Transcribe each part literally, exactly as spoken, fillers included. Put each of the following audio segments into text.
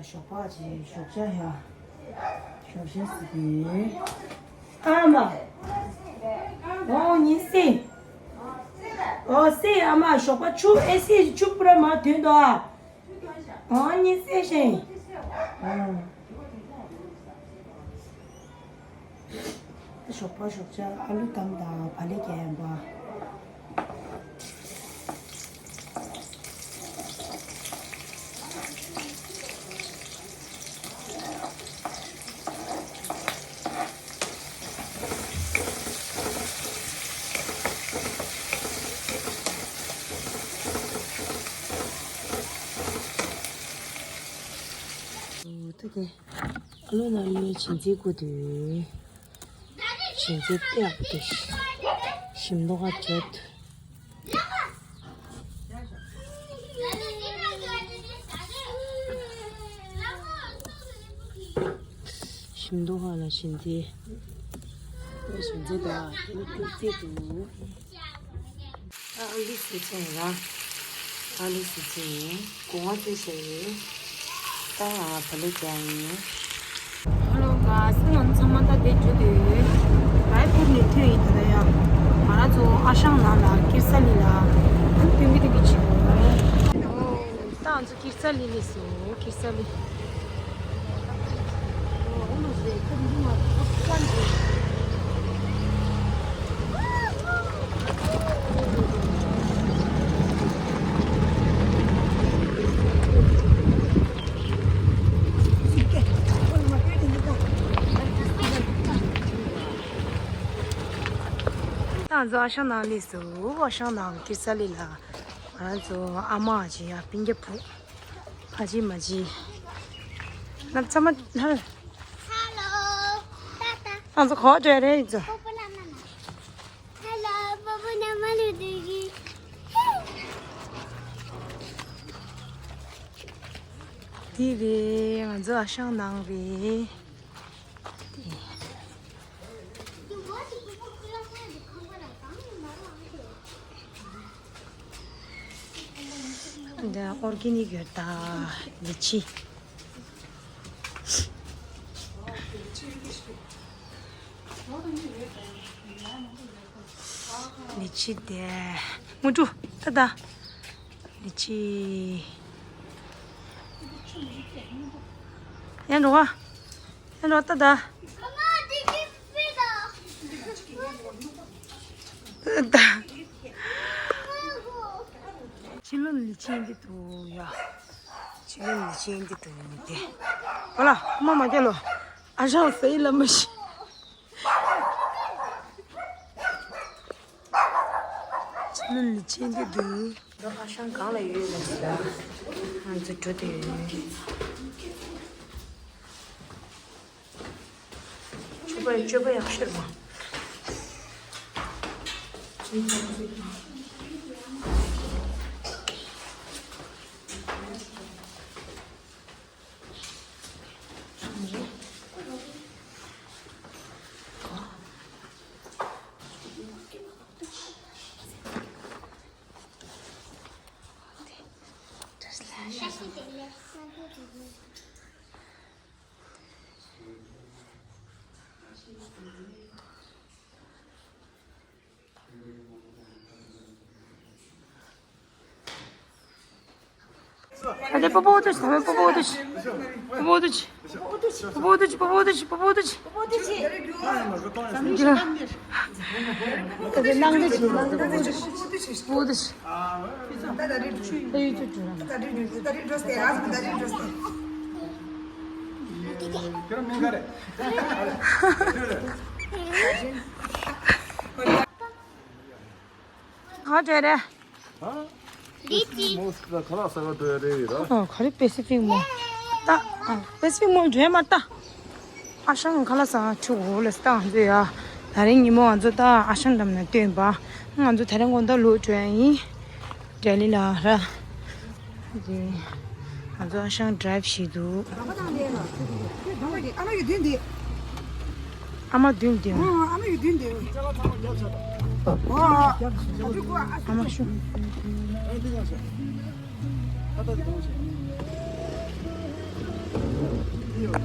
ཞོགས་པ་ཅིག་ཞོགས་ཇ་ཡ། ཞོགས་ཇ་ཟེར་གི་ཨ་མ། ཨོ་ཉིན་སྲིབ། ཨོ་སྲིབ་ཨ་མ་ཞོགས་པ་ཆུ་ཨེ་སི་ཆུ་པུ་ར་མ་དོན་དོ་ཨ། ཨོ་ཉིན་སྲིབ་ཞིང་། ཨ། ཞོགས་པ་ཞོགས་ཇ་ཨ་ལུ་དམ་དང་བག་ལེབ་རྒྱག་ཡིན་པ། ད་དེ་ཨ་ལུ་ནང་ལོས་བྱིན་རྩིས་བསྐུར་དུས། བྱིན་རྩིས་སྟེགས་ཏེ་ཞིམ་མདོག་ཁ་བྱོས། ཞིམ་མདོག་ཁ་ལ་བྱིན་རྩིས། བྱིན་རྩིས་དང་བསྐུར་རྩིས་འདུག་ཨ་ལི་སི་ཚེ་ཡིན་ལ། ཨ་ལི་སི་ཚེ་ཡིན། སྒོ་ང་ཚེ་ཤེས་ཡིན། ད་ང་བ་ལི་རྒྱག་ཡིན། ཧ་ལོ་ག་སི་ང་ཚང་མ་ད་དེ་འགྲོ་དུས་རའི་པུར་ནས་ཐོན་ཡིན། ད་ལྟ་ཡ་ང་རང་ཚོ་ཨ་ཞང་ནང་ལ་ཀིར་ས་ལི་ལ་ཐོན་གི་ཐོན་གི་བྱེད་དགོས། ད་ང་ཚོ་ཀིར་ས་ལི་ལི་སོ་ཀིར་ས་ལི། ད་ང་ཚོ་ཨ་ཞང་ནང་ལི་སོ། ཨ་ཞང་ནང་ཀིར་ས་ལི་ལ། ང་ཚོ་ཨ་མ་ཅི་ཡ་སྤུན་ཀྱག་བུ། ཕ་ཅི་མ་ཅི། ང་ཚང་མ་ཧ། ཧ་ལོ། ཏ་ཏ། ང་ཚོ་ག་པར་འགྲོ་རེད་ཡིན་ཚོ། པོ་པོ་ན་མ་ན། ཧ་ལོ། པོ་པོ་ན་མ་ལུ་དུ་གི། དེ་རེད། ང་ཚོ་ཨ་ཞང་ནང་རེད། དེ། འདི་ཨོར་གེ་ནིག་ཡོད་ད། ལི་ཅི། ལི་ཅི་དེ། དངུལ་ཀྲུ། ད་ད། ལི་ཅི། ཡང་འགྲོ་བ། ཡང་འགྲོ་ད་ད། ད། ཕྱི་ལོགས་ལི་ཅི་འདི་འདུག་ཡ། ཕྱི་ལོགས་ལི་ཅི་འདི་འདུག་མི་དེ། ཨོ་ལ་མ་མ་རྒྱལ་ལོ། ཨ་ཞང་ཟེར་ལ་མ་ཤི། ཕྱི་ལོགས་ལི་ཅི་འདི་འདུག་ད་ཨ་ཞང་གང་ལ་ཡོད་ལ་ཟེར། ང་ཚོ་འགྲོ་དེ་ཡོད། སྤྱོད་པ་སྤྱོད་པ་ཡག་ཤོས་མ། ཨ་ལེ་པོ་པོ་འདུག་ད་པོ་པོ་འདུག་པོ་པོ་འདུག་པོ་པོ་འདུག་པོ་པོ་འདུག་པོ་པོ་འདུག་ད་ནང་འདུག་ནང་འདུག་པོ་པོ་འདུག་ད་ཡུལ་ཚོ་འགྲོ་ར། ཨ་ཏྲེ་རེ། ཧ། པེ་སི་ཕིག་མོལ་ལ་ཁ་ལག་ཟ་ག་འགྲོ་ཡ་རེད་ར། ཨ་ག་རེ་པེ་སི་ཕིག་མོལ། ད་ཨ་པེ་སི་ཕིག་མོལ་འགྲོ་ཡ་མ་ད། ཨ་ཞང་ཁ་ལག་ཟ་ཁྲིད་འོ་ལ་སྟངས་འདི་ཡ། ད་རིང་ཉིན་མོ་ང་ཚོ་ད་ཨ་ཞང་འགྲམ་ན་སྟོན་པ། ང་ཚོ་ད་རིང་དགོང་དག་ལོག་འགྲོ་ཡ་ཡིན། ལྡི་ལི་ལ་ར། འདི། ང་ཚོ་ཨ་ཞང་ཌ་རའིབ་བྱེད་འདུག་ཨ་མ་བདུན་འདི། ཨ་མ་ཤུ། ཨ་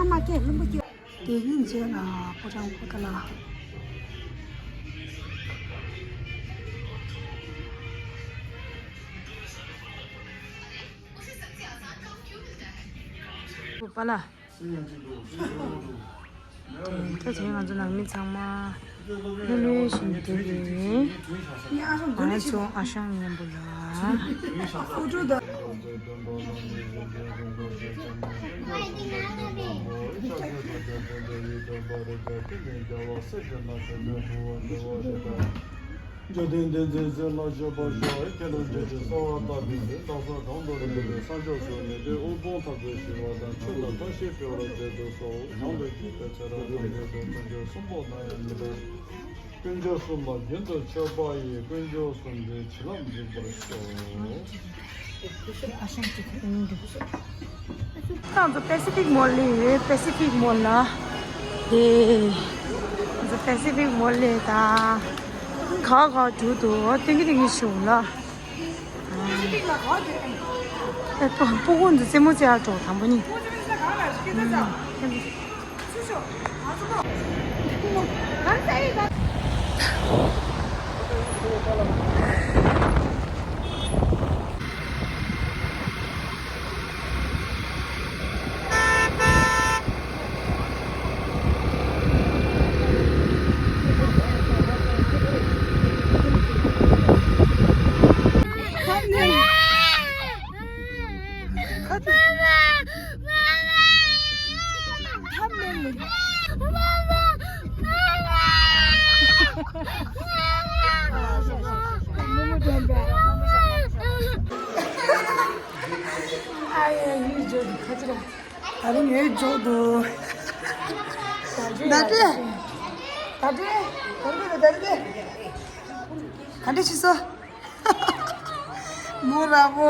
མ་ཁྱེད་ལུམ་པོ་ཁྱེད། དེ་ཡིན་བྱས་ན་ཕོ་བྲང་པོ་ཏ་ལ། པ་ལ། ད་དེ་ང་ཚོ་ནང་མི་ཚང་མ་ལྷོད་ལྷོད་བཞིན་བསྡད་ཡོད། ང་ཚོ་ཨ་ཞང་མཉམ་པོ་ལ། འཇིག་རྟེན་བདེན་འཛིན་ཟེར་ལ་བརྗོད་པར་ཤོག་ཁྱེད་ལ་འཇིག་རྟེན་གསལ་བ་ལྟ་བུའི་འཛིན་སྟངས་ས་གང་དུ་རིང་པོའི་ས་ཕྱོགས་སུ་ནི་དེ་དབུལ་ཕོངས་ཐབས་ཀྱི་ཞི་བ་དང་ཆོས་ལ་ཐབས་ཤེས་སྤེལ་བར་མཛད་དུ་གསོལ། གང་དུ་སྐྱེས་པའི་ཚེ་རབས་ཐམས་ཅད་དུ་ཕན་ཆོད་གསུམ་པོ་ནམ་ཡང་མི་འབྲལ། དཀོན་མཆོག་གསུམ་ལ་རྒྱུན་དུ་མཆོད་པ་ཡིས། དཀོན་མཆོག་གསུམ་གྱི་བྱིན་རླབས་འཇུག་པར་ཤོག་ང་ཚོ་པེ་སི་ཕིག་མོལ་ལ་ཡོད། པེ་སི་ཕིག་མོལ་ལ། དེ། ང་ཚོ་པེ་སི་ཕིག་མོལ་ལ་ད། ག་ག་འགྲོ་འདུག་ཏིང་གི་ཏིང་གི་ཞུ་ལ། པེ་སི་ཕིག་ལ་ག་འགྲོ། ཨེ་པ་སྤུ་གུ་འདི་རྩེད་མོ་རྩེ་ཡག་འགྲོ་དང་པོ་ནི། ད་རིང་ངའི་ཇོ་དུ། ད་དྲེ། ད་དྲེ། ད་དྲེ། ག་འདྲ་བྱེད་སོ། མོ་ར་མོ།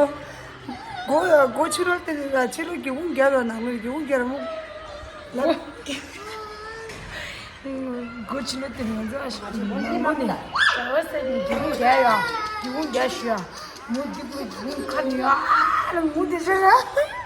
སྒོ་སྒོ་ཕྱི་ལོགས་དེ་ལ་ཕྱི་ལོགས་སྒེའུ་ཁུང་བརྒྱབ་ལ་ནང་ལོགས་སྒེའུ་ཁུང་བརྒྱབ་ལ་མོ། ལ། སྒོ་ཕྱི་ལོགས་དེ་ང་ཚོ་ཨ་ཞིག་ནང་ལོགས་ནས་བྱ་བ་ཟེར་ནས་སྒེའུ་ཁུང་བརྒྱབ་ཡ། སྒེའུ་ཁུང་བརྒྱབ་ཞུ་ཡ། མོ་སྒེའུ་ཁུང་ཁ་ནས་ཡ། ཨ་ལ་མོ་དེ་ཟེར་ཡ།